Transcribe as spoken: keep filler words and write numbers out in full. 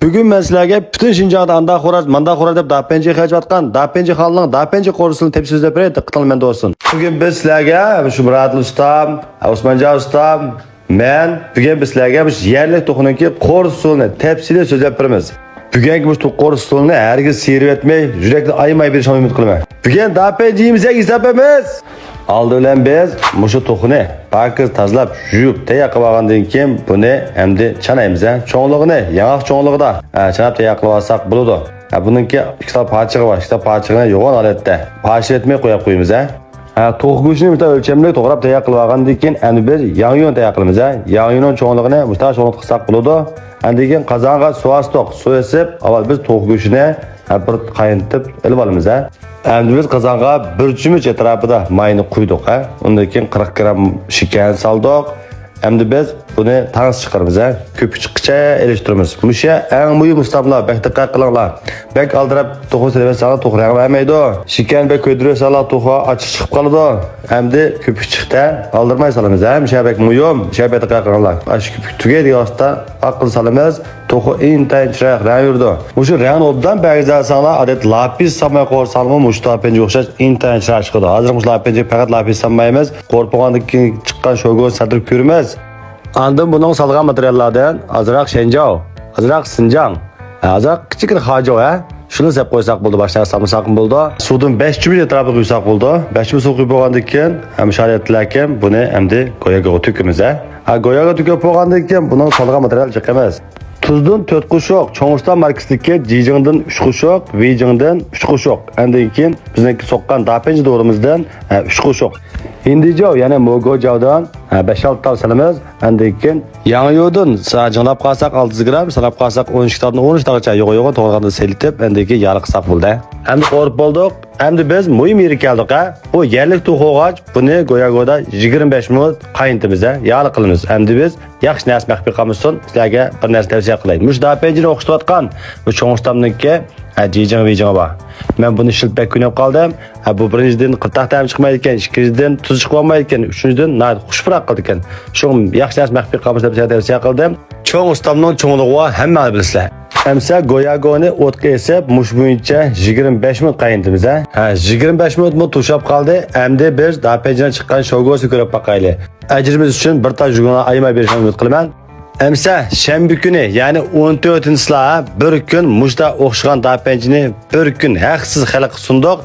بۈگۈن مەن سىلەرگە پۈتۈن شىنجاڭدا ئاندا خوراز، ماندا خوراز دەپ داپەنجى خەجلەۋاتقان داپەنجى خانلىنىڭ داپەنجى قورۇسىنى تەپسىلىي سۆزلەپ بېرەي، دىققىتىڭلار مەندە بولسۇن. بۈگۈن بىز سىلەرگە شۇ مۇرادىل ئۇستام، ئوسمانجان ئۇستام، مەن بۈگۈن بىز سىلەرگە مۇشۇ يەرلىك توخۇنىڭكى قورۇسىنى تەپسىلىي سۆزلەپ بېرىمىز. بۈگۈنكى مۇشۇ توخۇ قورۇسىنى ھەرگىز سىيرىۋەتمەي، يۈرەكنى ئايىماي بېرىشىڭلارنى ئۈمىد قىلىمەن. بۈگۈن داپەنجى يېمىسەك ھېساب ئەمەس. ئالدى بىلەن بىز مۇشۇ توخۇنى پاكىز تازىلاپ، يۇيۇپ، تەييار قىلىپ ئالغاندىن كېيىن بۇنى ئەمدى چانايمىز، ھە. چوڭلۇقىنى ياڭاق چوڭلۇقىدا، ھە، چاناپ تەييار قىلىپ ئالساق بولىدۇ. ھە، بۇنىڭكى ئىككى خىل پارچىقى بار، ئىككى خىل پارچىقىنى يوغان ھالەتتە پارچىلىتمەي قويۇپ قويىمىز، ھە. ھە، توخۇ گۆشىنى مۇشۇنداق ئۆلچەملىك توغراپ تەييار قىلىپ ئالغاندىن كېيىن ئەمدى بىز ياڭيۇنى تەييار قىلىمىز، ھە. ياڭيۇنىڭ چوڭلۇقىنى مۇشۇنداق چوڭلۇقتا قىلساق بولىدۇ. ئاندىن كېيىن قازانغا سۇ ئاستۇق، سۇ ئېسىپ، ئاۋۋال بىز توخۇ گۆشىنى، ھە، بىر قاينىتىپ ئېلىپ ئالىمىز، ھە. ئەمدى بىز قازانغا بىر چۆمۈچ ئەتراپىدا ماينى قۇيدۇق، ھە. ئۇندىن كېيىن قىرىق گرام شېكەرنى سالدۇق. ئەمدى بىز بۇنى تانسا چىقىرىمىز، ھە. كۆپۈكچە چىققىچە ئېلىشتۇرىمىز. مۇشۇ يەر ئەڭ مۇھىم ئۇستاملار، بەك دىققەت قىلىڭلار. بەك ئالدىراپ توخۇ سېلىۋەتسەڭلار توخۇ رەڭ بەرمەيدۇ. شېكەرنى بەك كۆيدۈرۈۋەتسەڭلار توخۇ ئاچچىق چىقىپ قالىدۇ. ئەمدى كۆپۈكچە چىقتى، ئالدىرىماي سالىمىز، ھە. مۇشۇ يەر بەك مۇھىم، مۇشۇ يەر بەك دىققەت قىلىڭلار. ئاشۇ كۆپۈك تۈگەيدىغان ۋاقىتتا ئاققىزا سالىمىز. توخۇ ئىنتايىن چىرايلىق رەڭ بېرىدۇ. مۇشۇ رەڭنى ئوبدان بەرگۈزەلسەڭلار، ئادەتتە لاپىز سالماي قورساڭلارمۇ مۇشۇ لاپىنچىگە ئوخشاش ئىنتايىن چىرايلىق چىقىدۇ. ھازىر مۇشۇ لاپىنچىگە پەقەت لاپىز سالمايمىز، قورۇپ بولغاندىن كېيىن چىققان شوگونى سەلدۈرۈپ كۆرىمىز. ئاندىن بۇنىڭغا سالغان ماتېرىياللاردىن ئازراق شەنجاۋ، ئازراق سىنجاڭ، ئازراق كىچىككىنە خاجۇ، ھە. شۇنى سېلىپ قويساق بولىدۇ، باشقا نەرسە سالمىساقمۇ بولىدۇ. سۇدىن بەش چۆمۈچ ئەتراپىغا قۇيساق بولىدۇ. بەش چۆمۈچ سۇ قۇيۇپ بولغاندىن كېيىن، ھەم شارىئەتلەركەن بۇنى ئەمدى گوياگوغا تۆكىمىز، ھە. ھە، گوياگوغا تۆكۈپ بولغاندىن كېيىن بۇنىڭغا سالغان ماتېرىيال جىق ئەمەس. تۇزدىن تۆت قوشۇق، چوڭ ئۇستا ماركىسىدىكى جىجىڭدىن ئۈچ قوشۇق، ۋېيجىڭدىن ئۈچ قوشۇق. ئاندىن كېيىن بىزنىڭكى سوققان داپەنجى دورىمىزدىن، ھە، ئۈچ قوشۇق. ھىندىجاۋ، يەنى موگوجاۋدىن، ھە، بەش ئالتە تال سالىمىز. ئاندىن كېيىن ياڭيۇدىن سا-، جىڭلاپ قالساق ئالتە يۈز گرام، ساناپ قالساق ئون ئىككى تالدىن ئون ئۈچ تالغىچە يوغا-يوغا توغرىغاندا سېلىتىپ، ئاندىن كېيىن ياغلىق قىلساق بولدى. ئەمدى قورۇپ بولدۇق. ئەمدى بىز مۇھىم يېرىگە كەلدۇق، ھە. بۇ يەرلىك توخۇ بولغاچ، بۇنى گوياگودا يىگىرمە بەش مىنۇت قاينىتىمىز، ھە. ياغلىق قىلىمىز. ئەمدى بىز ياخشى نەرسە مەخپىي قالمىسۇن، سىلەرگە بىر نەرسە تەۋسىيە قىلاي. مۇشۇ داپەنجىنى ئوخشىتىۋاتقان بۇ چوڭ ئۇستامنىڭكى، ھە، جىجىڭ ۋېيجىڭى بار. مەن بۇنى ئىشلىتىپ بەك كۆنۈپ قالدىم. ھە، بۇ بىرىنچىدىن قىرتاق تەمى چىقمايدىكەن، ئىككىنچىدىن تۇزى چىقىۋالمايدىكەن، ئۈچىنچىدىن ناھايىتى خۇش پۇراق قىلىدىكەن. شۇڭا ياخشى نەرسە مەخپىي قالمىسۇن دەپ سىلەرگە تەۋسىيە قىلدىم. چوڭ ئۇستامنىڭ چوڭلۇقى بار، ھەممىڭلار بىلىسىلەر. ئەمسە گوياگونى ئوتقا ئېسىپ، مۇشۇ بويىچە يىگىرمە بەش مىنۇت قاينىتىمىز، ھە. ھە، يىگىرمە بەش مىنۇتمۇ توشاپ قالدى. ئەمدى بىز داپەنجىنىڭ چىققان شوگوسىنى كۆرۈپ باقايلى. ئەجرىمىز ئۈچۈن بىر تال شوگونى ئايىماي بېرىشىڭلارنى ئۈمىد قىلىمەن. ئەمسە شەنبە كۈنى، يەنى ئون تۆتىنچى چىسلا بىر كۈن مۇشۇنداق ئوخشىغان داپەنجىنى بىر كۈن ھەقسىز خەلققە سۇندۇق.